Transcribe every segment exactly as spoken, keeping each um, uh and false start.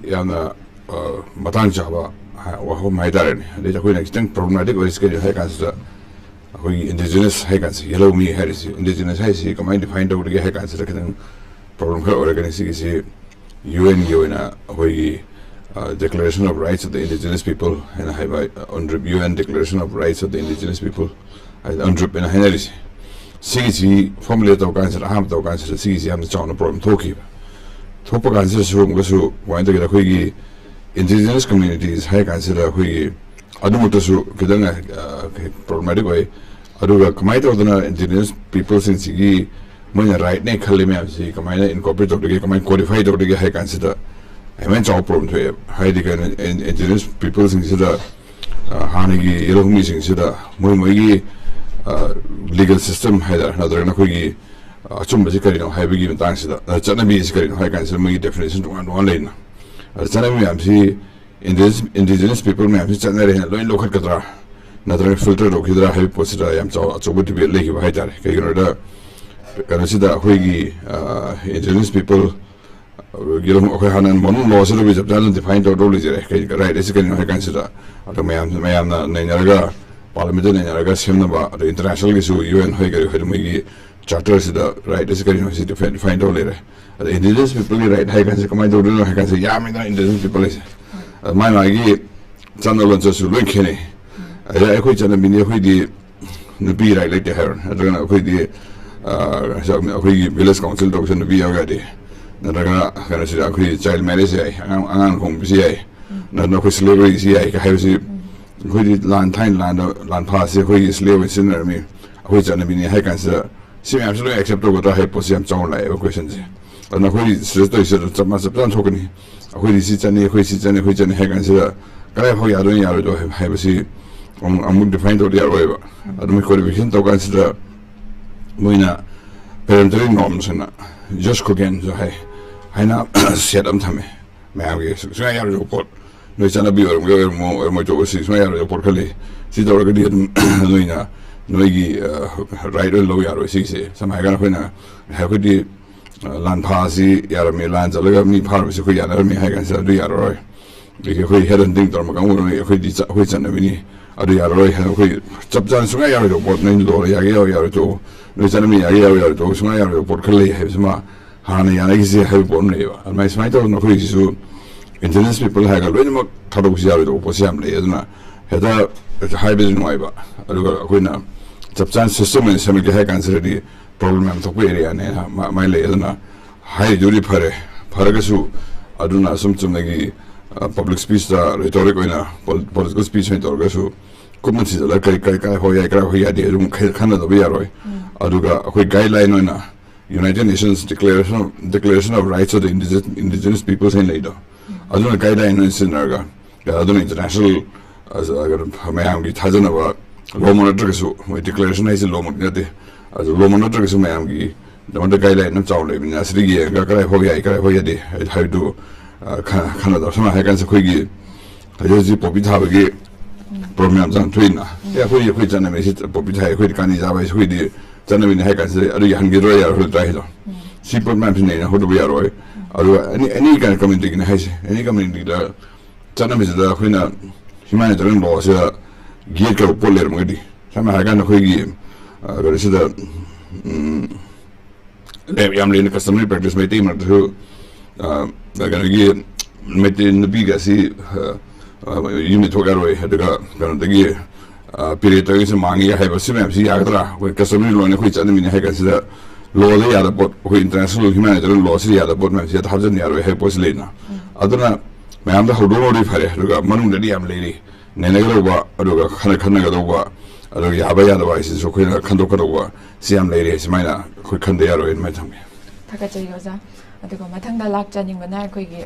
ꯌꯥꯝꯅ ꯃꯇꯥꯡ ꯆꯥꯕ ꯋꯥꯐꯝ ꯍꯥꯏꯇꯥꯔꯦꯅꯦ꯫ ꯑꯗꯩ ꯑꯩꯈꯣꯏꯅ ꯈꯤꯇꯪ ꯄ꯭ꯔꯣꯕ꯭ꯂꯦꯃꯦꯇꯤꯛ ꯑꯣꯏꯔꯤꯁꯤ ꯀꯔꯤ ꯍꯥꯏ ꯀꯥꯟꯁꯤꯗ, ꯑꯩꯈꯣꯏꯒꯤ ꯏꯟꯗꯤꯖꯤꯅꯁ ꯍꯥꯏ ꯀꯥꯟꯁꯤ, ꯌꯦꯜꯍꯧꯃꯤ ꯍꯥꯏꯔꯤꯁꯤ, ꯏꯟꯗꯤꯖꯤꯅꯁ ꯍꯥꯏꯁꯤ ꯀꯃꯥꯏꯅ ꯗꯤꯐꯥꯏꯟ ꯇꯧꯒꯗꯒꯦ ꯍꯥꯏ ꯀꯥꯟꯁꯤꯗ ꯈꯤꯇꯪ ꯄ꯭ꯔꯣꯕ꯭ꯂꯦꯝ ꯈꯔ ꯑꯣꯏꯔꯛꯀꯅꯤ꯫ ꯁꯤꯒꯤꯁꯤ ꯌꯨ ꯑꯦꯟꯒꯤ ꯑꯣꯏꯅ ꯑꯩꯈꯣꯏꯒꯤ Declaration of Rights of the Indigenous People ꯍꯥꯏꯅ ꯍꯥꯏꯕ, U N Declaration of Rights of the Indigenous People ꯍꯥꯏꯗꯤ UNDRIP ꯍꯥꯏꯅ ꯍꯥꯏꯅꯔꯤꯁꯦ, ꯁꯤꯒꯤꯁꯤ ꯐꯣꯔꯃꯨꯂꯦꯠ ꯇꯧ ꯀꯥꯟꯁꯤꯗ, ꯑꯍꯥꯟꯕ ꯇꯧ ꯀꯥꯟꯁꯤꯗ ꯁꯤꯒꯤꯁꯤ ꯌꯥꯝꯅ ꯆꯥꯎꯅ ꯄ꯭ꯔꯣꯕ꯭ꯂꯦꯝ ꯊꯣꯛꯈꯤꯕ꯫ ꯊꯣꯛꯄ ꯀꯥꯟꯁꯤꯗꯁꯨ ꯑꯃꯨꯛꯀꯁꯨ ꯀꯃꯥꯏꯅ ꯇꯧꯒꯦꯗ, ꯑꯩꯈꯣꯏꯒꯤ ꯏꯟꯗꯤꯖꯤꯅꯁ ꯀꯝꯃ꯭ꯌꯨꯅꯤꯇꯤꯁ ꯍꯥꯏ ꯀꯥꯟꯁꯤꯗ ꯑꯩꯈꯣꯏꯒꯤ ꯑꯗꯨꯃꯛꯇꯁꯨ ꯈꯤꯇꯪ ꯄ꯭ꯔꯣꯕ꯭ꯂꯦꯃꯦꯇꯤꯛ ꯑꯣꯏ꯫ ꯑꯗꯨꯒ ꯀꯃꯥꯏꯅ ꯇꯧꯗꯅ ꯏꯟꯗꯤꯖꯤꯅꯁ ꯄꯤꯄꯜꯁꯤꯡꯁꯤꯒꯤ ꯃꯣꯏꯅ ꯔꯥꯏꯠꯅꯦ ꯈꯜꯂꯤ ꯃꯌꯥꯝꯁꯤ ꯀꯃꯥꯏꯅ ꯏꯟꯀꯣꯔꯄꯣꯔꯦꯠ ꯇꯧꯗꯒꯦ, ꯀꯃꯥꯏꯅ ꯀꯣꯗꯤꯐꯥꯏ ꯇꯧꯗꯒꯦ ꯍꯥꯏ ꯀꯥꯟꯁꯤꯗ ꯑꯗꯨꯃꯥꯏꯅ ꯆꯥꯎꯕ ꯄ꯭ꯔꯣꯕ꯭ꯂꯦꯝ ꯊꯣꯛꯑꯦꯕ꯫ ꯍꯥꯏꯗꯤ ꯀꯩꯅꯣ, ꯏꯟꯗꯤꯖꯤꯅꯁ ꯄꯤꯄꯜꯁꯤꯡꯁꯤꯗ ꯍꯥꯟꯅꯒꯤ ꯌꯦꯜꯍꯧꯃꯤꯁꯤꯡꯁꯤꯗ ꯃꯣꯏ ꯃꯣꯏꯒꯤ ꯂꯤꯒꯦꯜ ꯁꯤꯁꯇꯦꯝ ꯍꯥꯏꯇꯥꯔꯦ, ꯅꯠꯇ꯭ꯔꯒꯅ ꯑꯩꯈꯣꯏꯒꯤ ꯑꯆꯨꯝꯕꯁꯤ ꯀꯔꯤꯅꯣ ꯍꯥꯏꯕꯒꯤ ꯃꯇꯥꯡꯁꯤꯗ, ꯆꯠꯅꯕꯤꯁꯤ ꯀꯔꯤꯅꯣ ꯍꯥꯏ ꯀꯥꯟꯁꯤꯗ ꯃꯣꯏꯒꯤ ꯗꯦꯐꯤꯅꯦꯁꯟ ꯇꯣꯉꯥꯟ ꯇꯣꯉꯥꯟ ꯂꯩꯗꯅ꯫ ꯑꯗ ꯆꯠꯅꯕꯤ ꯃꯌꯥꯝꯁꯤ ꯏꯟꯗꯤꯖꯤꯅꯁ ꯄꯤꯄꯜ ꯃꯌꯥꯝꯁꯤ ꯆꯠꯅꯔꯦꯅ ꯂꯣꯏ ꯂꯧꯈꯠꯀꯗ꯭ꯔꯥ, ꯅꯠꯇ꯭ꯔꯒ ꯐꯤꯜꯇꯔ ꯇꯧꯈꯤꯗ꯭ꯔꯥ ꯍꯥꯏꯕ ꯄꯣꯠꯁꯤꯗ ꯌꯥꯝ ꯆꯥꯎ-, ꯑꯆꯧꯕ ꯗꯤꯕꯦꯠ ꯂꯩꯈꯤꯕ ꯍꯥꯏꯇꯥꯔꯦ꯫ ꯀꯩꯒꯤꯅꯣꯗ ꯀꯩꯅꯣꯁꯤꯗ ꯑꯩꯈꯣꯏꯒꯤ ꯏꯟꯗꯤꯖꯤꯅꯁ ꯄꯤꯄꯜ ꯑꯩꯈꯣꯏ ꯍꯥꯟꯅ ꯃꯣꯗꯔꯟ ꯂꯣꯁꯤꯗ ꯆꯞ ꯆꯥꯅ ꯗꯤꯐꯥꯏꯟ ꯇꯧꯔ ꯂꯩꯖꯔꯦ꯫ ꯀꯩ ꯔꯥꯏꯠ ꯑꯁꯤ ꯀꯔꯤꯅꯣ ꯍꯥꯏ ꯀꯥꯟꯁꯤꯗ, ꯑꯗꯣ ꯃꯌꯥꯝ, ꯃꯌꯥꯝꯅ ꯅꯩꯅꯔꯒ, ꯄꯥꯔꯂꯤꯌꯥꯃꯦꯟꯇ ꯅꯩꯅꯔꯒ ꯁꯦꯝꯅꯕ, ꯑꯗꯣ ꯏꯟꯇꯔꯅꯦꯁꯅꯦꯜꯒꯤꯁꯨ ꯌꯨ ꯑꯦꯟ ꯍꯣꯏ ꯀꯔꯤ ꯍꯣꯏ ꯃꯣꯏꯒꯤ ꯆꯥꯔꯇꯔꯁꯤꯗ ꯔꯥꯏꯠ ꯑꯁꯤ ꯀꯔꯤꯅꯣ ꯍꯥꯏꯁꯤ ꯗꯤꯐꯥꯏꯟ, ꯗꯤꯐꯥꯏꯟ ꯇꯧꯔ ꯂꯩꯔꯦ꯫ ꯑꯗ ꯏꯟꯗꯤꯖꯤꯅꯁ ꯄꯤꯄꯜꯒꯤ ꯔꯥꯏꯠ ꯍꯥꯏ ꯀꯥꯟꯁꯤꯗ ꯀꯃꯥꯏꯅ ꯇꯧꯗꯣꯏꯅꯣ ꯍꯥꯏ ꯀꯥꯟꯁꯤꯗ ꯌꯥꯝꯃꯤꯗꯅ ꯏꯟꯗꯤꯖꯤꯅꯁ ꯄꯤꯄꯜ ꯍꯥꯏꯁꯦ꯫ ꯑꯗ ꯃꯥꯏ ꯃꯥꯒꯤ ꯆꯠꯅ ꯂꯣꯟꯆꯠꯁꯨ ꯂꯣꯏ ꯈꯦꯠꯅꯩ꯫ ꯑꯗ ꯑꯩꯈꯣꯏ ꯆꯠꯅꯕꯤꯅꯤ, ꯑꯩꯈꯣꯏꯗꯤ ꯅꯨꯄꯤ ꯔꯥꯏꯠ ꯂꯩꯇꯦ ꯍꯥꯏꯔꯣꯅꯦ, ꯅꯠꯇ꯭ꯔꯒꯅ ꯑꯩꯈꯣꯏꯗꯤ, ꯑ, ꯑꯩꯈꯣꯏꯒꯤ ꯚꯤꯂꯦꯖ ꯀꯥꯎꯟꯁꯤꯜ ꯇꯧꯕꯁꯦ ꯅꯨꯄꯤ ꯌꯥꯎ ꯌꯥꯗꯦ, ꯅꯠꯇ꯭ꯔꯒꯅ ꯀꯩꯅꯣꯁꯤꯗ ꯑꯩꯈꯣꯏ ꯆꯥꯏꯜ ꯃꯦꯔꯦꯖ ꯌꯥꯏ, ꯑꯉꯥꯡ, ꯑꯉꯥꯡ ꯍꯣꯡꯕꯁꯨ ꯌꯥꯏ, ꯅꯠꯇ꯭ꯔꯒ ꯑꯩꯈꯣꯏ ꯁ꯭ꯂꯦꯕꯔꯤꯁꯤ ꯌꯥꯏ ꯀ ꯍꯥꯏꯕꯁꯤ ꯑꯩꯈꯣꯏꯗꯤ ꯂꯥꯟ, ꯊꯥꯏꯅ ꯂꯥꯟꯗ, ꯂꯥꯟꯐꯥꯁꯤ ꯑꯩꯈꯣꯏꯒꯤ ꯁ꯭ꯂꯦꯕ ꯑꯣꯏꯅ ꯁꯤꯖꯤꯟꯅꯔꯝꯃꯤ, ꯑꯩꯈꯣꯏ ꯆꯠꯅꯕꯤꯅꯤ ꯍꯥꯏ ꯀꯥꯟꯁꯤꯗ ꯁꯤ ꯃꯌꯥꯝꯁꯤ ꯂꯣꯏ ꯑꯦꯛꯁꯦꯞ ꯇꯧꯒꯗ꯭ꯔꯥ ꯍꯥꯏꯕ ꯄꯣꯠꯁꯤ ꯌꯥꯝ ꯆꯥꯎꯅ ꯂꯥꯛꯑꯦꯕ ꯀꯣꯏꯁꯟꯁꯦ꯫ ꯑꯗꯨꯅ ꯑꯩꯈꯣꯏ ꯁꯤꯗ ꯇꯧꯔꯤꯁꯦ ꯑꯗꯨꯝ ꯆꯞ ꯃꯥꯟꯅ, ꯆꯞ ꯆꯥꯅ ꯊꯣꯛꯀꯅꯤ꯫ ꯑꯩꯈꯣꯏꯗꯤ ꯁꯤ ꯆꯠꯅꯤ, ꯑꯩꯈꯣꯏ ꯁꯤ ꯆꯠꯅꯤ, ꯑꯩꯈꯣꯏ ꯆꯠꯅꯤ ꯍꯥꯏ ꯀꯥꯟꯁꯤꯗ ꯀꯗꯥꯏ ꯐꯥꯎ ꯌꯥꯗꯣꯏꯅꯣ, ꯌꯥꯔꯣꯏꯗꯣꯏꯅꯣ ꯍꯥꯏꯕ-, ꯍꯥꯏꯕꯁꯤ ꯑꯃꯨꯛ, ꯑꯃꯨꯛ ꯗꯤꯐꯥꯏꯟ ꯇꯧꯗ ꯌꯥꯔꯣꯏꯕ꯫ ꯑꯗꯨ ꯃꯣꯏ ꯀꯣꯗꯤꯐꯤꯀꯦꯁꯟ ꯇꯧ ꯀꯥꯟꯁꯤꯗ ꯃꯣꯏꯅ ꯄꯦꯔꯦꯟꯇꯦꯜ ꯅꯣꯔꯝꯁ ꯍꯥꯏꯅ, ꯖꯁ ꯈꯨꯒꯦꯟꯁꯨ ꯍꯥꯏ, ꯍꯥꯏꯅ ꯁꯦꯠ ꯑꯃ ꯊꯝꯃꯦ ꯃꯌꯥꯝꯒꯤ꯫ ꯁꯨꯡꯌꯥ ꯌꯥꯔꯣꯏꯗꯕ ꯄꯣꯠ, ꯅꯣꯏ ꯆꯠꯅꯕꯤ ꯑꯣꯏꯔꯝꯒꯦ ꯑꯣꯏꯔꯝꯃꯣ, ꯑꯣꯏꯔꯝꯃꯣꯏꯗꯧꯕ, ꯁꯤ ꯁꯨꯡꯌꯥ ꯌꯥꯔꯣꯏꯗꯕ ꯄꯣꯠ ꯈꯔ ꯂꯩ꯫ ꯁꯤ ꯇꯧꯔꯒꯗꯤ ꯑꯗꯨꯝ ꯅꯣꯏꯅ, ꯅꯣꯏꯒꯤ, ꯑ, ꯔꯥꯏꯠ ꯑꯣꯏꯅ ꯂꯧ ꯌꯥꯔꯣꯏ ꯁꯤꯒꯤꯁꯦ꯫ ꯁꯝꯅ ꯍꯥꯏꯔꯀꯥꯟꯗ ꯑꯩꯈꯣꯏꯅ, ꯑꯩꯈꯣꯏꯗꯤ ꯑ, ꯂꯥꯟ ꯐꯥꯁꯤ ꯌꯥꯔꯝꯃꯤ, ꯂꯥꯟ ꯆꯠꯂꯒ ꯃꯤ ꯐꯥꯔꯨꯕꯁꯤ ꯑꯩꯈꯣꯏ ꯌꯥꯅꯔꯝꯃꯤ ꯍꯥꯏ ꯀꯥꯟꯁꯤꯗ ꯑꯗꯨ ꯌꯥꯔꯔꯣꯏ꯫ ꯑꯗꯒꯤ ꯑꯩꯈꯣꯏ ꯍꯦꯠ ꯍꯟꯇꯤꯡ ꯇꯧꯔꯝꯕ ꯀꯥꯡꯕꯨꯗꯨꯅ ꯑꯩꯈꯣꯏꯗꯤ ꯆ-, ꯑꯩꯈꯣꯏ ꯆꯠꯅꯕꯤꯅꯤ, ꯑꯗꯨ ꯌꯥꯔꯔꯣꯏ ꯍꯥꯏꯅ ꯑꯩꯈꯣꯏ ꯆꯞ ꯆꯥꯅ ꯁꯨꯡꯌꯥ ꯌꯥꯔꯣꯏꯗꯕ ꯄꯣꯠ, ꯅꯣꯏ ꯂꯣꯗ ꯌꯥꯒꯦ ꯌꯥꯎ ꯌꯥꯔꯣꯏ ꯇꯣꯛꯎ, ꯅꯣꯏ ꯆꯠꯅꯕꯤ ꯌꯥꯒꯦ ꯌꯥꯎ ꯌꯥꯔꯣꯏ ꯇꯣꯛꯎ, ꯁꯨꯡꯌꯥ ꯌꯥꯔꯣꯏꯗꯕ ꯄꯣꯠ ꯈꯔ ꯂꯩ ꯍꯥꯏꯕꯁꯤꯃ ꯍꯥꯟꯅ ꯌꯥꯅꯈꯤꯁꯦ ꯍꯥꯏꯕ ꯄꯣꯠ ꯑꯃ ꯂꯩꯌꯦꯕ꯫ ꯑꯗꯨꯃꯥꯏꯅ ꯁꯨꯃꯥꯏꯅ ꯇꯧꯗꯅ ꯑꯩꯈꯣꯏꯒꯤꯁꯤꯁꯨ indigenous people ꯍꯥꯏꯔꯒ ꯂꯣꯏꯅꯃꯛ ꯊꯥꯗꯣꯛꯄꯁꯨ ꯌꯥꯔꯣꯏꯗꯧꯕ ꯄꯣꯠꯁꯦ ꯌꯥꯝ ꯂꯩ꯫ ꯑꯗꯨꯅ ꯍꯦꯛꯇ ꯍꯥꯏꯕꯁꯨ ꯅꯨꯡꯉꯥꯏꯕ, ꯑꯗꯨꯒ ꯑꯩꯈꯣꯏꯅ ꯆꯞ ꯆꯥꯅ system ꯑꯣꯏꯅ ꯁꯦꯝꯃꯛꯀꯦ ꯍꯥꯏ ꯀꯥꯟꯁꯤꯗꯗꯤ problem ꯌꯥꯝ ꯊꯣꯛꯄ areaꯅꯦꯅ ꯃꯥ-, ꯃꯥꯏ ꯂꯩ꯫ ꯑꯗꯨꯅ ꯍꯥꯏꯔꯤꯗꯨꯗꯤ ꯐꯔꯦ, ꯐꯔꯒꯁꯨ ꯑꯗꯨꯅ ꯑꯁꯨꯝ ꯆꯨꯝꯅꯒꯤ, ꯑ, public speechꯇ rhetoric ꯑꯣꯏꯅ pol-, political speech ꯑꯣꯏꯅ ꯇꯧꯔꯒꯁꯨ ꯀꯨꯞꯅ ꯊꯤꯖꯤꯜꯂꯒ ꯀꯔꯤ, ꯀꯔꯤ, ꯀꯥꯏ ꯍꯣꯏ ꯌꯥꯏ, ꯀꯥꯏ ꯍꯣꯏ ꯌꯥꯗꯦ, ꯑꯗꯨꯝ ꯈ-, ꯈꯟꯅꯗꯕ ꯌꯥꯔꯣꯏ꯫ ꯑꯗꯨꯒ ꯑꯩꯈꯣꯏ guideline ꯑꯣꯏꯅ United Nations Declaration of, Declaration of Rights of the Indigenous, Indigenous Peoples ꯍꯥꯏꯅ ꯂꯩꯗꯣ, ꯑꯗꯨꯅ guideline ꯑꯣꯏꯅ ꯁꯤꯖꯤꯟꯅꯔꯒ, ꯑꯗꯨꯅ international, ꯑ, ꯀꯩꯅꯣ, ꯃꯌꯥꯝꯒꯤ ꯊꯥꯖꯅꯕ ꯂꯣꯃꯛ ꯅꯠꯇ꯭ꯔꯒꯁꯨ, ꯃꯣꯏ declaration ꯍꯥꯏꯁꯦ ꯂꯣꯃꯛꯇꯤ ꯅꯠꯇꯦ, ꯑꯗꯨ ꯂꯣꯃꯛ ꯅꯠꯇ꯭ꯔꯒꯁꯨ ꯃꯌꯥꯝꯒꯤ ꯗꯃꯛꯇ guideline ꯑꯃ ꯆꯥꯎꯅ ꯂꯩꯕꯅꯤꯅ, ꯑꯁꯤꯗ ꯌꯦꯡꯉꯒ ꯀꯗꯥꯏ ꯐꯥꯎ ꯌꯥꯏ, ꯀꯗꯥꯏ ꯐꯥꯎ ꯌꯥꯗꯦ ꯍꯥꯏ-, ꯍꯥꯏꯕꯗꯨ, ꯑ, ꯈ-, ꯈꯟꯅꯗꯕ꯫ ꯁꯝꯅ ꯍꯥꯏꯔꯀꯥꯟꯗ ꯑꯩꯈꯣꯏꯒꯤ ꯍꯧꯖꯤꯛ ꯍꯧꯖꯤꯛ ꯄꯣꯄꯤ ꯊꯥꯕꯒꯤ problem ꯌꯥꯝ ꯆꯥꯎꯅ ꯊꯣꯛꯏꯅ꯫ ꯑꯦ, ꯑꯩꯈꯣꯏ, ꯑꯩꯈꯣꯏ ꯆꯠꯅꯕꯤ ꯁꯤ ꯄꯣꯄꯤ ꯊꯥꯏ, ꯑꯩꯈꯣꯏꯗꯤ ꯀꯥꯅꯤ ꯆꯥꯕ ꯍꯥꯏꯁꯦ ꯑꯩꯈꯣꯏꯗꯤ ꯆꯠꯅꯕꯤꯅꯤ ꯍꯥꯏ ꯀꯥꯟꯁꯤꯗ ꯑꯗꯨ ꯌꯥꯍꯟꯈꯤꯗ꯭ꯔꯣ, ꯌꯥꯔꯣꯏꯗ꯭ꯔꯥ ꯍꯥꯏꯗꯣ꯫ ꯁꯤ ꯄꯣꯠ ꯃꯌꯥꯝꯁꯤ ꯅꯩꯅꯍꯧꯗꯕ ꯌꯥꯔꯣꯏ꯫ ꯑꯗꯨꯒ any, any kind of communityꯒꯤꯅꯦ ꯍꯥꯏꯁꯦ, any communityꯗ ꯆꯠꯅꯕꯤꯁꯤꯗ ꯑꯩꯈꯣꯏꯅ humanitarian lawꯁꯤꯗ ꯌꯦꯠꯀꯗꯕ ꯄꯣꯠ ꯂꯩꯔꯝꯃꯒꯗꯤ, ꯁꯝꯅ ꯍꯥꯏꯔꯀꯥꯟꯗ ꯑꯩꯈꯣꯏꯒꯤ, ꯑ, ꯀꯩꯅꯣꯁꯤꯗ, ꯎꯝ, ꯂꯩ-, ꯌꯥꯝ ꯂꯩꯅ customary practice ꯃꯩꯇꯩ ꯃꯔꯛꯇꯁꯨ, ꯑ, ꯀꯩꯅꯣꯒꯤ ꯃꯩꯇꯩ ꯅꯨꯄꯤꯒ ꯑꯁꯤ, ꯑ, ꯑ, ꯌꯨꯝꯗ ꯊꯣꯛ ꯌꯥꯔꯣꯏ, ꯑꯗꯨꯒ ꯀꯩꯅꯣꯗꯒꯤ, ꯑ, period ꯇꯧꯔꯒꯁꯨ ꯃꯥꯡꯉꯤ ꯍꯥꯏꯕ ꯁꯤ ꯃꯌꯥꯝꯁꯤ ꯌꯥꯒꯗ꯭ꯔꯥ? ꯑꯩꯈꯣꯏ customary lawꯅ ꯑꯩꯈꯣꯏ ꯆꯠꯅꯕꯤꯅꯤ ꯍꯥꯏ ꯀꯥꯟꯁꯤꯗ lawꯗ ꯌꯥꯗꯕ ꯄꯣꯠ, ꯑꯩꯈꯣꯏ international humanitarian lawꯁꯤꯗ ꯌꯥꯗꯕ ꯄꯣꯠ ꯃꯌꯥꯝꯁꯤ ꯍꯥꯞꯆꯤꯟ ꯌꯥꯔꯣꯏ ꯍꯥꯏꯕ ꯄꯣꯠꯁꯤ ꯂꯩꯅ꯫ ꯑꯗꯨꯅ ꯃꯌꯥꯝꯗ ꯍꯧꯗꯣꯛꯅꯕꯗꯤ ꯐꯔꯦ, ꯑꯗꯨꯒ ꯃꯅꯨꯡꯗꯗꯤ ꯌꯥꯝ ꯂꯩꯔꯤ꯫ ꯅꯩꯅꯒꯗꯧꯕ, ꯑꯗꯨꯒ ꯈꯟꯅ ꯈꯟꯅꯒꯗꯧꯕ, ꯑꯗꯨꯒ ꯌꯥꯕ ꯌꯥꯗꯕ ꯍꯥꯏꯁꯤꯁꯨ ꯑꯩꯈꯣꯏꯅ ꯈꯟꯗꯣꯛꯀꯗꯧꯕ ꯁꯤ ꯌꯥꯝ ꯂꯩꯔꯦ꯫ ꯁꯨꯃꯥꯏꯅ ꯑꯩꯈꯣꯏ ꯈꯟꯗ ꯌꯥꯔꯣꯏ ꯑꯗꯨꯃꯥꯏꯅ ꯊꯝꯒꯦ꯫ ꯊꯥꯒꯠꯆꯔꯤ ꯑꯣꯖꯥ꯫ ꯑꯗꯨꯒ ꯃꯊꯪꯗ ꯂꯥꯛꯆꯅꯤꯡꯕꯅ ꯑꯩꯈꯣꯏꯒꯤ,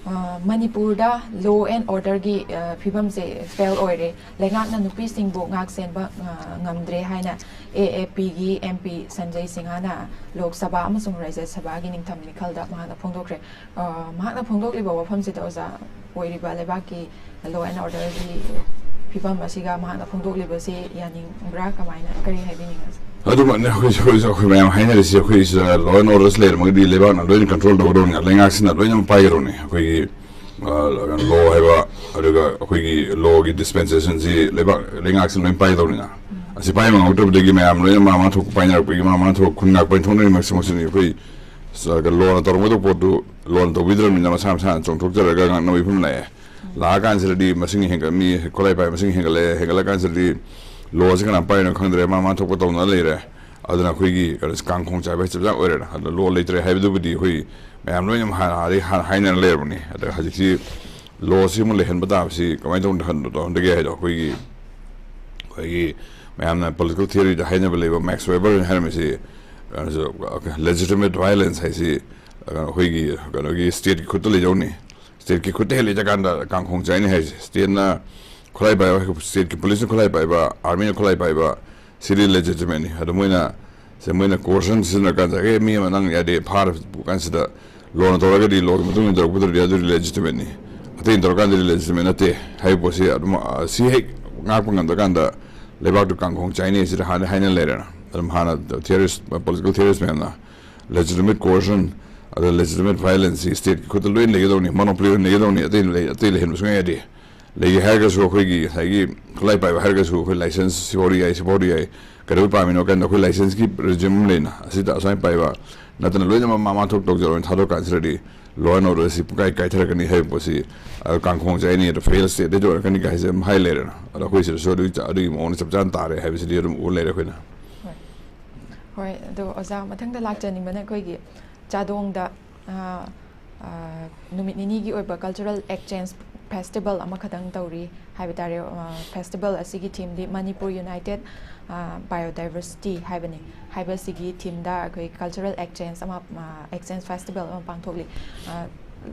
ꯑ, ꯃꯅꯤꯄꯨꯔꯗ law and orderꯒꯤ, ꯑ, ꯐꯤꯕꯝꯁꯦ fail ꯑꯣꯏꯔꯦ꯫ ꯂꯩꯉꯥꯛꯅ ꯅꯨꯄꯤꯁꯤꯡꯕꯨ ꯉꯥꯛ ꯁꯦꯟꯕ, ꯑ, ꯉꯝꯗ꯭ꯔꯦ ꯍꯥꯏꯅ AAPꯒꯤ MP ꯁꯟꯖꯩ ꯁꯤꯡꯍꯅ ꯂꯣꯛ ꯁꯚꯥ ꯑꯃꯁꯨꯡ ꯔꯥꯖ꯭ꯌ ꯁꯚꯥꯒꯤ ꯅꯤꯡꯊꯝ ꯃꯤꯈꯜꯗ ꯃꯍꯥꯛꯅ ꯐꯣꯡꯗꯣꯛꯈ꯭ꯔꯦ꯫ ꯑ, ꯃꯍꯥꯛꯅ ꯐꯣꯡꯗꯣꯛꯂꯤꯕ ꯋꯥꯐꯝꯁꯤꯗ ꯑꯣꯖꯥ, ꯑꯣꯏꯔꯤꯕ ꯂꯩꯕꯥꯛꯀꯤ law and orderꯒꯤ ꯐꯤꯕꯝ ꯑꯁꯤꯒ ꯃꯍꯥꯛꯅ ꯐꯣꯡꯗꯣꯛꯂꯤꯕꯁꯤ ꯌꯥꯅꯤꯡꯕ꯭ꯔꯥ? ꯀꯃꯥꯏꯅ, ꯀꯔꯤ ꯍꯥꯏꯕꯤꯅꯤꯡꯉꯤ ꯑꯣꯖꯥ? ꯑꯗꯨꯃꯛꯅꯦ ꯑꯩꯈꯣꯏꯁꯨ, ꯑꯩꯈꯣꯏꯁꯨ ꯑꯩꯈꯣꯏ ꯃꯌꯥꯝ ꯍꯥꯏꯅꯔꯤꯁꯤ꯫ ꯑꯩꯈꯣꯏ ꯁꯤꯗ law and order ꯂꯩꯔꯝꯃꯒꯗꯤ ꯂꯩꯕꯥꯛꯅ ꯂꯣꯏꯅ control ꯇꯧꯒꯗꯧꯅꯤ, ꯂꯩꯉꯥꯛꯁꯤꯅ ꯂꯣꯏꯅꯃꯛ ꯄꯥꯏꯒꯗꯧꯅꯤ꯫ ꯑꯩꯈꯣꯏꯒꯤ law ꯍꯥꯏꯕ, ꯑꯗꯨꯒ ꯑꯩꯈꯣꯏꯒꯤ lawꯒꯤ dispensationꯁꯤ ꯂꯩꯕꯥꯛ, ꯂꯩꯉꯥꯛꯁꯤꯅ ꯂꯣꯏꯅ ꯄꯥꯏꯒꯗꯧꯅꯤꯅ꯫ ꯑꯁꯤ ꯄꯥꯏꯕ ꯉꯝꯃꯛꯇꯕꯗꯒꯤ ꯃꯌꯥꯝ ꯂꯣꯏꯅ ꯃꯥ ꯃꯥ ꯊꯣꯛꯄ ꯄꯥꯏꯅꯔꯛꯄꯒꯤ ꯃꯥ ꯃꯥ ꯊꯣꯛꯄ ꯈꯨꯟ ꯉꯥꯛꯄ ꯊꯣꯛꯅꯔꯤꯃꯛꯁꯤꯃꯛꯁꯤꯅꯤ꯫ ꯑꯩꯈꯣꯏ ꯂꯣꯅ ꯇꯧꯔꯝꯒꯗꯧꯕ ꯄꯣꯠꯇꯨ ꯂꯣꯅ ꯇꯧꯕꯤꯗ꯭ꯔꯕꯅꯤꯅ ꯃꯁꯥ ꯃꯁꯥꯅ ꯆꯣꯡꯊꯣꯛꯆꯔꯒ ꯉꯥꯡꯅꯕ ꯐꯤꯕꯝ ꯂꯥꯛꯑꯦ꯫ ꯂꯥꯛꯑꯀꯥꯟꯁꯤꯗꯗꯤ ꯃꯁꯤꯡ ꯍꯦꯟꯒꯠ-, ꯃꯤ ꯈꯨꯠꯂꯥꯏ ꯄꯥꯏ ꯃꯁꯤꯡ ꯍꯦꯟꯒꯠꯂꯛꯑꯦ꯫ ꯍꯦꯟꯒꯠꯂꯀꯥꯟꯁꯤꯗꯗꯤ ꯂꯣꯁꯤ ꯀꯅꯥ ꯄꯥꯏꯔꯤꯅꯣ ꯈꯪꯗ꯭ꯔꯦ꯫ ꯃꯥ ꯃꯥ ꯊꯣꯛꯄ ꯇꯧꯅ ꯂꯩꯔꯦ꯫ ꯑꯗꯨꯅ ꯑꯩꯈꯣꯏꯒꯤ ꯀꯩꯅꯣꯁꯤ ꯀꯥꯡꯈꯣꯡ ꯆꯥꯏꯕ ꯍꯥꯏꯁꯦ ꯆꯞ ꯆꯥ ꯑꯣꯏꯔꯦꯅ꯫ ꯑꯗꯣ ꯂꯣ ꯂꯩꯇ꯭ꯔꯦ ꯍꯥꯏꯕꯗꯨꯕꯨꯗꯤ ꯑꯩꯈꯣꯏ ꯃꯌꯥꯝ ꯂꯣꯏꯅ ꯍꯥꯟꯅ, ꯍꯥꯟꯅꯗꯒꯤ ꯍꯥꯟꯅ ꯍꯥꯏꯅꯔ ꯂꯩꯔꯕꯅꯤ꯫ ꯑꯗ ꯍꯧꯖꯤꯛꯁꯤ ꯂꯣꯁꯤ ꯑꯃꯨꯛ ꯂꯩꯍꯟꯕ ꯇꯥꯕꯁꯤ ꯀꯃꯥꯏꯅ ꯇꯧꯅ ꯇꯧꯍꯟ-, ꯇꯧꯍꯟꯗꯒꯦ ꯍꯥꯏꯗꯣ ꯑꯩꯈꯣꯏꯒꯤ, ꯑꯩꯈꯣꯏꯒꯤ ꯃꯌꯥꯝꯅ political theoryꯗ ꯍꯥꯏꯅꯕ ꯂꯩꯕ Max Weberꯅ ꯍꯥꯏꯔꯝꯃꯤꯁꯤ, ꯀꯩꯅꯣꯁꯨ, legitimate violence ꯍꯥꯏꯁꯤ, ꯀꯩꯅꯣ, ꯑꯩꯈꯣꯏꯒꯤ ꯀꯩꯅꯣꯒꯤ stateꯀꯤ ꯈꯨꯠꯇ ꯂꯩꯖꯧꯅꯤ꯫ Stateꯀꯤ ꯈꯨꯠꯇ ꯍꯦꯛ ꯂꯩꯇ꯭ꯔꯀꯥꯟꯗ ꯀꯥꯡꯈꯣꯡ ꯆꯥꯏꯅꯤ ꯍꯥꯏꯁꯦ꯫ Stateꯅ ꯈꯨꯠꯂꯥꯏ ꯄꯥꯏꯕ, stateꯀꯤ policeꯅ ꯈꯨꯠꯂꯥꯏ ꯄꯥꯏꯕ, armyꯅ ꯈꯨꯠꯂꯥꯏ ꯄꯥꯏꯕ, ꯁꯤꯗꯤ legitimateꯅꯤ꯫ ꯑꯗꯣ ꯃꯣꯏꯅ, ꯁꯦ, ꯃꯣꯏꯅ coercion ꯁꯤꯖꯤꯟꯅꯔꯀꯥꯟꯗ, "ꯑꯦ, ꯃꯤ ꯑꯃ ꯅꯪ ꯌꯥꯗꯦ, ꯐꯥꯔ ꯄꯨ ꯀꯥꯟꯁꯤꯗ ꯂꯣꯅ ꯇꯧꯔꯒꯗꯤ ꯂꯣꯒꯤ ꯃꯇꯨꯡ ꯏꯟꯅ ꯇꯧꯔꯛꯄꯗꯨꯗꯤ ꯑꯗꯨꯗꯤ legitimateꯅꯤ꯫ ꯑꯇꯩ ꯇꯧꯔꯀꯥꯟꯗꯗꯤ legitimate ꯅꯠꯇꯦ" ꯍꯥꯏꯕ ꯄꯣꯠꯁꯤ ꯑꯗꯨꯝ, ꯑ, ꯁꯤ ꯍꯦꯛ ꯉꯥꯛꯄ ꯉꯝꯗ꯭ꯔꯀꯥꯟꯗ ꯂꯩꯕꯥꯛꯇꯨ ꯀꯥꯡꯈꯣꯡ ꯆꯥꯏꯅꯤ ꯁꯤꯗ ꯍꯥꯟꯅ ꯍꯥꯏꯅ ꯂꯩꯔꯦꯅ꯫ ꯑꯗꯨꯝ ꯍꯥꯟꯅ theorist, political theorist ꯃꯌꯥꯝꯅ legitimate coercion, ꯑꯗ legitimate violence ꯁꯤ stateꯀꯤ ꯈꯨꯠꯇ ꯂꯣꯏ ꯂꯩꯒꯗꯧꯅꯤ, monopoly ꯑꯣꯏꯅ ꯂꯩꯒꯗꯧꯅꯤ, ꯑꯇꯩ ꯂꯩ-, ꯑꯇꯩ ꯂꯩꯍꯟꯕ ꯁꯨꯡꯌꯥ ꯌꯥꯗꯦ꯫ ꯂꯩꯒꯦ ꯍꯥꯏꯔꯒꯁꯨ ꯑꯩꯈꯣꯏꯒꯤ ꯉꯁꯥꯏꯒꯤ ꯈꯨꯠꯂꯥꯏ ꯄꯥꯏꯕ ꯍꯥꯏꯔꯒꯁꯨ ꯑꯩꯈꯣꯏ license ꯁꯤꯐꯥꯎꯗꯤ ꯌꯥꯏ, ꯁꯤꯐꯥꯎꯗꯤ ꯌꯥꯏ꯫ ꯀꯩꯗꯧꯕꯩ ꯄꯥꯝꯃꯤꯅꯣ ꯀꯥꯟꯗ ꯑꯩꯈꯣꯏ licenseꯀꯤ regime ꯑꯃ ꯂꯩꯅ, ꯑꯁꯤꯗ ꯑꯁꯨꯃꯥꯏꯅ ꯄꯥꯏꯕ ꯅꯠꯇꯅ ꯂꯣꯏꯅꯃꯛ ꯃꯥ ꯃꯥ ꯊꯣꯛ ꯇꯧꯖꯔꯣꯏꯅ ꯊꯥꯗꯣꯛ ꯀꯥꯟꯁꯤꯗꯗꯤ law and order ꯑꯁꯤ ꯄꯨꯡꯀꯥꯏ ꯀꯥꯏꯊꯔꯛꯀꯅꯤ ꯍꯥꯏꯕ ꯄꯣꯠꯁꯤ, ꯑ, ꯀꯥꯡꯈꯣꯡ ꯆꯥꯏꯅꯤ, ꯑꯗ fail stateꯇꯗꯤ ꯑꯣꯏꯔꯛꯀꯅꯤ ꯀꯥꯏꯁꯦ ꯑꯗꯨꯝ ꯍꯥꯏ ꯂꯩꯔꯦꯅ꯫ ꯑꯗꯣ ꯑꯩꯈꯣꯏ ꯁꯤꯗꯁꯨ ꯑꯗꯨꯒꯤ ꯆ-, ꯑꯗꯨꯒꯤ ꯃꯑꯣꯡꯗ ꯆꯞ ꯆꯥꯅ ꯇꯥꯔꯦ ꯍꯥꯏꯕꯁꯤꯗꯤ ꯑꯗꯨꯝ ꯎ ꯂꯩꯔꯦ ꯑꯩꯈꯣꯏꯅ꯫ ꯍꯣꯏ꯫ ꯍꯣꯏ, ꯑꯗꯣ ꯑꯣꯖꯥ, ꯃꯊꯪꯗ ꯂꯥꯛꯆꯅꯤꯡꯕꯅ ꯑꯩꯈꯣꯏꯒꯤ ꯆꯥꯗꯣꯡꯗ, ꯑ, ꯑ, ꯅꯨꯃꯤꯠ ꯅꯤꯅꯤꯒꯤ ꯑꯣꯏꯕ cultural exchange festival ꯑꯃꯈꯛꯇꯪ ꯇꯧꯔꯤ ꯍꯥꯏꯕ ꯇꯥꯔꯦ꯫ ꯑ, festival ꯑꯁꯤꯒꯤ themeꯗꯤ Manipur United, ꯑ, Biodiversity ꯍꯥꯏꯕꯅꯤ꯫ ꯍꯥꯏꯕꯁꯤꯒꯤ themeꯗ ꯑꯩꯈꯣꯏ cultural exchange ꯑꯃ, ꯑ, exchange festival ꯑꯃ ꯄꯥꯡꯊꯣꯛꯂꯤ꯫ ꯑ,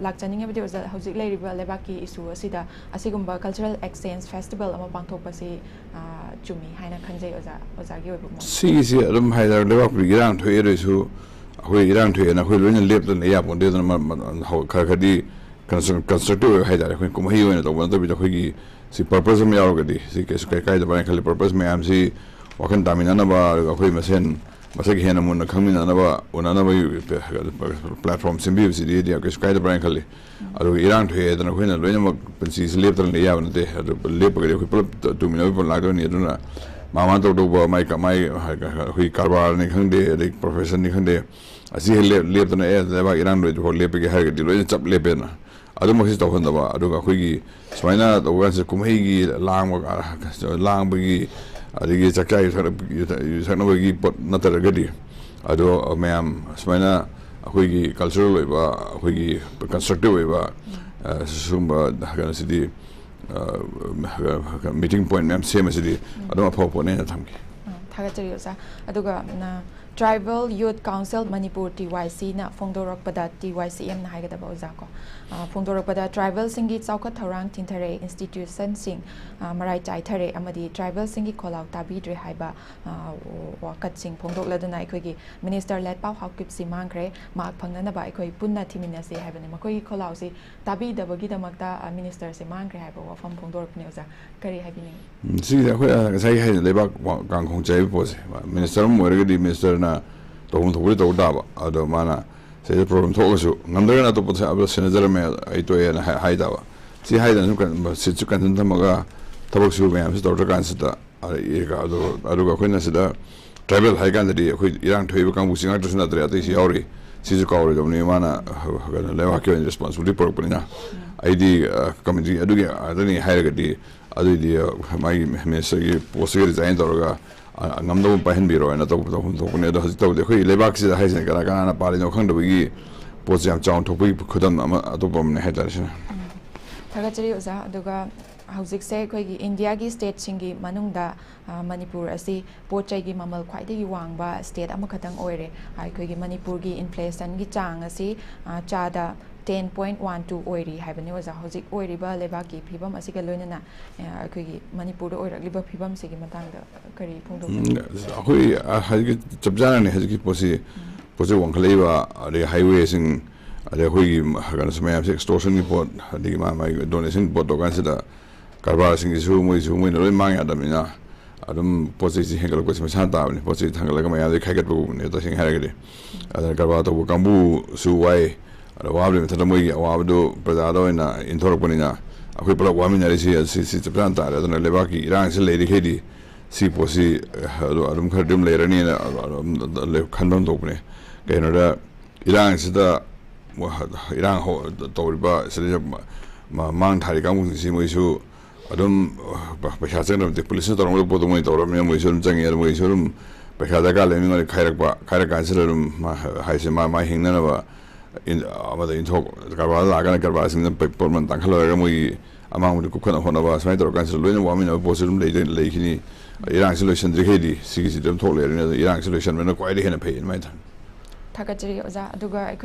ꯂꯥꯛꯆꯅꯤꯡꯉꯕꯗꯤ ꯑꯣꯖꯥ, ꯍꯧꯖꯤꯛ ꯂꯩꯔꯤꯕ ꯂꯩꯕꯥꯛꯀꯤ issue ꯑꯁꯤꯗ ꯑꯁꯤꯒꯨꯝꯕ cultural exchange festival ꯑꯃ ꯄꯥꯡꯊꯣꯛꯄꯁꯤ, ꯑ, ꯆꯨꯝꯃꯤ ꯍꯥꯏꯅ ꯈꯟꯖꯩ ꯑꯣꯖꯥ, ꯑꯣꯖꯥꯒꯤ ꯑꯣꯏꯕ ꯃꯣꯠ꯫ ꯁꯤꯒꯤꯁꯤ ꯑꯗꯨꯝ ꯍꯥꯏꯇꯥꯔꯦ, ꯂꯩꯕꯥꯛꯄꯨꯗꯤ ꯏꯔꯥꯡ ꯊꯣꯛꯑꯦ ꯑꯗꯨ ꯑꯣꯏꯁꯨ ꯑꯩꯈꯣꯏ ꯏꯔꯥꯡ ꯊꯣꯛꯑꯦꯅ ꯑꯩꯈꯣꯏ ꯂꯣꯏꯅ ꯂꯦꯞꯇꯅ ꯂꯩ ꯌꯥꯄꯣꯟꯇꯦ꯫ ꯑꯗꯨꯅ ꯃ-, ꯃ-, ꯍꯧ-, ꯈꯔ ꯈꯔꯗꯤ constru-, constructive ꯑꯣꯏꯕ ꯍꯥꯏꯇꯥꯔꯦ, ꯑꯩꯈꯣꯏ ꯀꯨꯝꯍꯩ ꯑꯣꯏꯅ ꯇꯧꯕ ꯅꯠꯇꯕꯤꯗ ꯑꯩꯈꯣꯏꯒꯤ ꯁꯤ purpose ꯑꯃ ꯌꯥꯎꯔꯒꯗꯤ ꯁꯤ ꯀꯩꯁꯨ ꯀꯩ ꯀꯥꯏꯗꯕ꯭ꯔꯥ ꯍꯥꯏꯅ ꯈꯜꯂꯤ꯫ Purpose ꯃꯌꯥꯝꯁꯤ ꯋꯥꯈꯜ ꯇꯥꯃꯤꯟꯅꯅꯕ, ꯑꯗꯨꯒ ꯑꯩꯈꯣꯏ ꯃꯁꯦꯟ ꯃꯁꯛ ꯍꯦꯟꯅ ꯃꯨꯟꯅ ꯈꯪꯃꯤꯟꯅꯅꯕ, ꯎꯅꯅꯕꯒꯤ platform ꯁꯦꯝꯕꯤꯕꯁꯤꯗꯤ ꯍꯥꯏꯗꯤ ꯀꯩꯁꯨ ꯀꯥꯏꯗꯕ꯭ꯔꯥ ꯍꯥꯏꯅ ꯈꯜꯂꯤ꯫ ꯑꯗꯨꯒ ꯏꯔꯥꯡ ꯊꯣꯛꯑꯦ ꯍꯥꯏꯗꯅ ꯑꯩꯈꯣꯏꯅ ꯂꯣꯏꯅꯃꯛ ꯄꯨꯟꯁꯤꯁꯤ ꯂꯦꯞꯇꯅ ꯂꯩ ꯌꯥꯕ ꯅꯠꯇꯦ꯫ ꯑꯗꯨ ꯂꯦꯞꯄꯒꯗꯤ ꯑꯩꯈꯣꯏ ꯄꯨꯂꯞ ꯇꯨꯃꯤꯟꯅꯕꯒꯤ ꯄꯣꯠ ꯂꯥꯛꯇꯣꯏꯅꯤ꯫ ꯑꯗꯨꯅ ꯃꯥ ꯃꯥꯅ ꯇꯧꯗꯧꯕ ꯃꯥꯏ ꯀ-, ꯃꯥꯏ ꯑꯩꯈꯣꯏꯒꯤ ꯀꯔꯕꯥꯔꯅꯤ ꯈꯪꯗꯦ, ꯑꯗꯩ professionꯅꯤ ꯈꯪꯗꯦ, ꯑꯁꯤ ꯍꯦꯛ ꯂꯦꯞ-, ꯂꯦꯞꯇꯅ "ꯑꯦ, ꯂꯩꯕꯥꯛ ꯏꯔꯥꯡ ꯂꯣꯏꯗ꯭ꯔꯤꯐꯥꯎ ꯂꯦꯞꯄꯒꯦ" ꯍꯥꯏꯔꯒꯗꯤ ꯂꯣꯏꯅ ꯆꯞ ꯂꯦꯞꯄꯦꯅ꯫ ꯑꯗꯨꯃꯛꯁꯤ ꯇꯧꯍꯟꯗꯕ꯫ ꯑꯗꯨꯒ ꯑꯩꯈꯣꯏꯒꯤ ꯁꯨꯃꯥꯏꯅ ꯇꯧꯕ ꯀꯥꯟꯁꯤꯗ ꯀꯨꯝꯍꯩꯒꯤ ꯂꯥꯡꯕ, ꯂꯥꯡꯕꯒꯤ, ꯑꯗꯒꯤ ꯆꯥꯛꯆꯥ ꯌꯨꯊꯛ-, ꯌꯨꯊꯛ-, ꯌꯨꯊꯛꯅꯕꯒꯤ ꯄꯣꯠ ꯅꯠꯇ꯭ꯔꯒꯗꯤ, ꯑꯗꯣ ꯃꯌꯥꯝ ꯁꯨꯃꯥꯏꯅ ꯑꯩꯈꯣꯏꯒꯤ cultural ꯑꯣꯏꯕ, ꯑꯩꯈꯣꯏꯒꯤ constructive ꯑꯣꯏꯕ, ꯑ, ꯁꯤꯒꯨꯝꯕ ꯀꯩꯅꯣꯁꯤꯗꯤ, ꯑ, meeting point ꯃꯌꯥꯝ ꯁꯦꯝꯕꯁꯤꯗꯤ ꯑꯗꯨꯝ ꯑꯐꯕ ꯄꯣꯠꯅꯦꯅ ꯊꯝꯒꯦ꯫ ꯑ, ꯊꯥꯒꯠꯆꯔꯤ ꯑꯣꯖꯥ꯫ ꯑꯗꯨꯒ, ꯅ, Tribal Youth Council Manipur, T Y C ꯅ ꯐꯣꯡꯗꯣꯔꯛꯄꯗ, T Y C M ꯅ ꯍꯥꯏꯒꯗꯕ ꯑꯣꯖꯥ ꯀꯣ, ꯑ, ꯐꯣꯡꯗꯣꯔꯛꯄꯗ tribalꯁꯤꯡꯒꯤ ꯆꯥꯎꯈꯠ ꯊꯧꯔꯥꯡ ꯊꯤꯟꯊꯔꯦ, institutionꯁꯤꯡ, ꯑ, ꯃꯔꯥꯏ ꯆꯥꯏꯊꯔꯦ ꯑꯃꯗꯤ tribalꯁꯤꯡꯒꯤ ꯈꯣꯜꯂꯥꯎ ꯇꯥꯕꯤꯗ꯭ꯔꯦ ꯍꯥꯏꯕ, ꯑ, ꯋꯥꯀꯠꯁꯤꯡ ꯐꯣꯡꯗꯣꯛꯂꯗꯨꯅ ꯑꯩꯈꯣꯏꯒꯤ minister ꯂꯦꯠꯄꯥꯎ ꯍꯥꯎꯀꯤꯞꯁꯤ ꯃꯥꯡꯈ꯭ꯔꯦ, ꯃꯍꯥꯛ ꯐꯪꯅꯅꯕ ꯑꯩꯈꯣꯏ ꯄꯨꯟꯅ ꯊꯤꯃꯤꯟꯅꯁꯤ ꯍꯥꯏꯕꯅꯤ꯫ ꯃꯈꯣꯏꯒꯤ ꯈꯣꯜꯂꯥꯎꯁꯤ ꯇꯥꯕꯤꯗꯕꯒꯤꯗꯃꯛꯇ, ꯑ, ministerꯁꯦ ꯃꯥꯡꯈ꯭ꯔꯦ ꯍꯥꯏꯕ ꯋꯥꯐꯝ ꯐꯣꯡꯗꯣꯔꯛꯄꯅꯦ ꯑꯣꯖꯥ꯫ ꯀꯔꯤ ꯍꯥꯏꯕꯤꯅꯤꯡꯉꯤ? ꯎꯝ, ꯁꯤꯒꯤꯗꯤ ꯑꯩꯈꯣꯏ, ꯑ, ꯉꯁꯥꯏꯒꯤ ꯍꯥꯏꯅ ꯂꯩꯕꯥꯛ ꯋꯥ-, ꯀꯥꯡꯈꯣꯡ ꯆꯥꯏꯕ ꯄꯣꯠꯁꯦ, minister ꯑꯃ ꯑꯣꯏꯔꯒꯗꯤ ministerꯅ ꯇꯧꯐꯝ ꯊꯣꯛꯄꯗꯤ ꯇꯧ ꯇꯥꯕ꯫ ꯑꯗꯣ ꯃꯥꯅ ꯁꯤꯗ problem ꯊꯣꯛꯑꯒꯁꯨ ꯉꯝꯗ꯭ꯔꯒꯅ ꯑꯇꯣꯞꯄ ꯊ-, ꯑꯃꯗ ꯁꯦꯟꯅꯖꯔꯝꯃꯦ, ꯑꯩ ꯇꯣꯛꯑꯦꯅ ꯍꯥꯏ-, ꯍꯥꯏ ꯇꯥꯕ꯫ ꯁꯤ ꯍꯥꯏꯗꯅ ꯁꯨꯝ ꯀꯟ-, seatꯁꯨ cancel ꯊꯝꯃꯒ ꯊꯕꯛꯁꯨ ꯃꯌꯥꯝꯁꯨ ꯇꯧꯗ꯭ꯔꯀꯥꯟꯁꯤꯗ, ꯑ, ꯏ-, ꯑꯗꯨ-, ꯑꯗꯨꯒ ꯑꯩꯈꯣꯏꯅ ꯁꯤꯗ tribal ꯍꯥꯏ ꯀꯥꯟꯗꯗꯤ ꯑꯩꯈꯣꯏ ꯏꯔꯥꯡ ꯊꯣꯛꯏꯕ ꯀꯥꯡꯕꯨꯁꯤ ꯉꯥꯛꯇꯁꯨ ꯅꯠꯇ꯭ꯔꯦ, ꯑꯇꯩꯁꯨ ꯌꯥꯎꯔꯤ꯫ ꯁꯤꯁꯨ ꯀꯥꯎꯔꯣꯏꯗꯕꯅꯤ꯫ ꯃꯥꯅ, ꯑ, ꯀꯩꯅꯣ, ꯂꯩꯕꯥꯛꯀꯤ ꯑꯣꯏꯅ responsibility ꯄꯨꯔꯛꯄꯅꯤꯅ꯫ ꯑꯩꯗꯤ, ꯑ, committee ꯑꯗꯨꯒꯤ ꯑꯗꯨꯅꯤ ꯍꯥꯏꯔꯒꯗꯤ, ꯑꯗꯨꯏꯗꯤ, ꯑ, ꯃꯥꯒꯤ ministerꯒꯤ postꯁꯤꯒ resign ꯇꯧꯔꯒ, ꯑ, ꯉꯝꯅꯕ ꯄꯥꯏꯍꯟꯕꯤꯔꯣ ꯍꯥꯏꯅ ꯇꯧ-, ꯇꯧꯐꯝ ꯊꯣꯛꯄꯅꯤ꯫ ꯑꯗꯣ ꯍꯧꯖꯤꯛ ꯇꯧꯗꯦ꯫ ꯑꯩꯈꯣꯏ ꯂꯩꯕꯥꯛꯁꯤꯗ ꯍꯥꯏꯁꯤꯅ ꯀꯅꯥ ꯀꯅꯥꯅ ꯄꯥꯜꯂꯤꯅꯣ ꯈꯪꯗꯕꯒꯤ ꯄꯣꯠꯁꯦ ꯌꯥꯝ ꯆꯥꯎꯅ ꯊꯣꯛꯄꯒꯤ ꯈꯨꯗꯝ ꯑꯃ, ꯑꯇꯣꯞꯄ ꯑꯃꯅꯦ ꯍꯥꯏꯇꯥꯔꯦ ꯁꯤꯅ꯫ ꯎꯝ꯫ ꯊꯥꯒꯠꯆꯔꯤ ꯑꯣꯖꯥ꯫ ꯑꯗꯨꯒ ꯍꯧꯖꯤꯛꯁꯦ ꯑꯩꯈꯣꯏꯒꯤ ꯏꯟꯗꯤꯌꯥꯒꯤ stateꯁꯤꯡꯒꯤ ꯃꯅꯨꯡꯗ, ꯑ, ꯃꯅꯤꯄꯨꯔ ꯑꯁꯤ ꯄꯣꯠ ꯆꯩꯒꯤ ꯃꯃꯜ ꯈ꯭ꯋꯥꯏꯗꯒꯤ ꯋꯥꯡꯕ state ꯑꯃꯈꯛꯇꯪ ꯑꯣꯏꯔꯦ꯫ ꯑ, ꯑꯩꯈꯣꯏꯒꯤ ꯃꯅꯤꯄꯨꯔꯒꯤ inflationꯒꯤ ꯆꯥꯡ ꯑꯁꯤ, ꯑ, ꯆꯥꯗ ten point one two ꯑꯣꯏꯔꯤ ꯍꯥꯏꯕꯅꯤ ꯑꯣꯖꯥ꯫ ꯍꯧꯖꯤꯛ ꯑꯣꯏꯔꯤꯕ ꯂꯩꯕꯥꯛꯀꯤ ꯐꯤꯕꯝ ꯑꯁꯤꯒ ꯂꯣꯏꯅꯅ, ꯑ, ꯑꯩꯈꯣꯏꯒꯤ ꯃꯅꯤꯄꯨꯔꯗ ꯑꯣꯏꯔꯛꯂꯤꯕ ꯐꯤꯕꯝꯁꯤꯒꯤ ꯃꯇꯥꯡꯗ ꯀꯔꯤ ꯐꯣꯡꯗꯣꯛꯅꯤꯡꯉꯤ? ꯎꯝ, ꯑꯩꯈꯣꯏ, ꯑ, ꯍꯧꯖꯤꯛꯀꯤ ꯆꯞ ꯆꯥꯅꯅꯤ꯫ ꯍꯧꯖꯤꯛꯀꯤ ꯄꯣꯠꯁꯤ, ꯄꯣꯠ ꯆꯩ ꯋꯥꯡꯈꯠꯂꯛꯏꯕ, ꯑꯗꯩ highwayꯁꯤꯡ, ꯑꯗꯩ ꯑꯩꯈꯣꯏꯒꯤ ꯀꯩꯅꯣꯁꯨ ꯃꯌꯥꯝꯁꯦ extortionꯒꯤ ꯄꯣꯠ, ꯑꯗꯒꯤ ꯃꯥ ꯃꯥꯒꯤ donation ꯄꯣꯠ ꯇꯧ ꯀꯥꯟꯁꯤꯗ ꯀꯔꯕꯥꯔꯁꯤꯡꯁꯤꯁꯨ ꯃꯣꯏꯁꯨ ꯃꯣꯏꯅ ꯂꯣꯏ ꯃꯥꯡ ꯌꯥꯗꯕꯅꯤꯅ, ꯑꯗꯨꯝ ꯄꯣꯠ ꯆꯩꯁꯤ ꯍꯦꯟꯒꯠꯂꯛꯄꯁꯤ ꯃꯁꯥꯅ ꯇꯥꯕꯅꯤ꯫ ꯄꯣꯠ ꯆꯩ ꯊꯥꯡꯒꯠꯂꯒ ꯃꯌꯥꯝꯗꯒꯤ ꯈꯥꯏꯒꯠꯄꯒꯨꯝꯕꯅꯦ, ꯇꯁꯦꯡꯅ ꯍꯥꯏꯔꯒꯗꯤ꯫ ꯑꯗꯨꯅ ꯀꯔꯕꯥꯔ ꯇꯧꯕ ꯀꯥꯡꯕꯨꯁꯨ ꯋꯥꯏ꯫ ꯑꯗꯣ ꯋꯥꯕꯒꯤ ꯃꯊꯛꯇ ꯃꯣꯏꯒꯤ ꯑꯋꯥꯕꯗꯨ ꯄ꯭ꯔꯖꯥꯗ ꯑꯣꯏꯅ ꯏꯟꯊꯣꯔꯛꯄꯅꯤꯅ ꯑꯩꯈꯣꯏ ꯄꯨꯂꯞ ꯋꯥꯃꯤꯟꯅꯔꯤꯁꯤ ꯁꯤ ꯁꯤ ꯆꯞ ꯆꯥꯅ ꯇꯥꯔꯦ꯫ ꯑꯗꯨꯅ ꯂꯩꯕꯥꯛꯀꯤ ꯏꯔꯥꯡꯁꯤ ꯂꯩꯔꯤꯈꯩꯗꯤ ꯁꯤ ꯄꯣꯠꯁꯤ ꯑꯗꯨ ꯑꯗꯨꯝ ꯈꯔꯗꯤ ꯑꯗꯨꯝ ꯂꯩꯔꯅꯤꯅ ꯑꯗꯨꯝ ꯈꯟꯐꯝ ꯊꯣꯛꯄꯅꯦ꯫ ꯀꯩꯅꯣꯗ ꯏꯔꯥꯡꯁꯤꯗ ꯏꯔꯥꯡ ꯍꯧ- ꯇꯧꯔꯤꯕ ꯁꯤꯗꯩꯗ ꯃ- ꯃ- ꯃꯥꯡ ꯊꯥꯔꯤ ꯀꯥꯡꯕꯨꯁꯤꯡꯁꯤ ꯃꯣꯏꯁꯨ ꯑꯗꯨꯝ ꯄ- ꯄꯩꯁꯥ ꯆꯪꯗꯕ ꯅꯠꯇꯦ꯫ ꯄꯨꯂꯤꯁꯅ ꯇꯧꯔꯝꯒꯗꯕ ꯄꯣꯠꯇꯣ ꯃꯣꯏ ꯇꯧꯔꯝꯃꯤꯅ ꯃꯣꯏꯁꯨ ꯑꯗꯨꯝ ꯆꯪꯉꯤ꯫ ꯑꯗꯨ ꯃꯣꯏꯁꯨ ꯑꯗꯨꯝ ꯄꯩꯁꯥ ꯗꯔꯀꯥꯔ ꯂꯩ꯫ ꯃꯤꯉꯣꯟꯗ ꯈꯥꯏꯔꯛꯄ ꯈꯥꯏꯔꯛ ꯀꯥꯟꯁꯤꯗ ꯑꯗꯨꯝ ꯃꯥ- ꯍꯥꯏꯁꯦ ꯃꯥ ꯃꯥ ꯍꯤꯡꯅꯅꯕ ꯏꯟ- ꯑꯃꯗ ꯏꯟꯊꯣꯛ ꯀꯔꯕꯥꯔꯗ ꯂꯥꯛꯑꯒꯅ ꯀꯔꯕꯥꯔꯁꯤꯡꯗ ꯄꯩ- ꯄꯣꯠꯃꯃꯜ ꯇꯥꯡꯈꯠꯍꯜꯂꯒ ꯃꯣꯏꯒꯤ ꯑꯃꯥꯡꯕꯗꯨ ꯀꯨꯞꯈꯠꯅ ꯍꯣꯠꯅꯕ ꯁꯨꯃꯥꯏꯅ ꯇꯧꯔꯀꯥꯟꯁꯤꯗ ꯂꯣꯏꯅ ꯋꯥꯃꯤꯟꯅꯕ ꯄꯣꯠꯁꯤ ꯑꯗꯨꯝ ꯂꯩꯗꯣꯏ- ꯂꯩꯈꯤꯅꯤ꯫ ꯏꯔꯥꯡꯁꯤ ꯂꯣꯏꯁꯤꯟꯗ꯭ꯔꯤꯈꯩꯗꯤ ꯁꯤꯒꯤꯁꯤꯗꯤ ꯑꯗꯨꯝ ꯊꯣꯛ ꯂꯩꯔꯅꯤ꯫ ꯑꯗꯣ ꯏꯔꯥꯡꯁꯤ ꯂꯣꯏꯁꯤꯟꯕꯅ ꯈ꯭ꯋꯥꯏꯗꯒꯤ ꯍꯦꯟꯅ ꯐꯩ ꯑꯗꯨꯃꯥꯏꯅ ꯇꯧꯅꯤ꯫ ꯊꯥꯒꯠꯆꯔꯤ ꯑꯣꯖꯥ꯫ ꯑꯗꯨꯒ ꯑꯩꯈꯣꯏ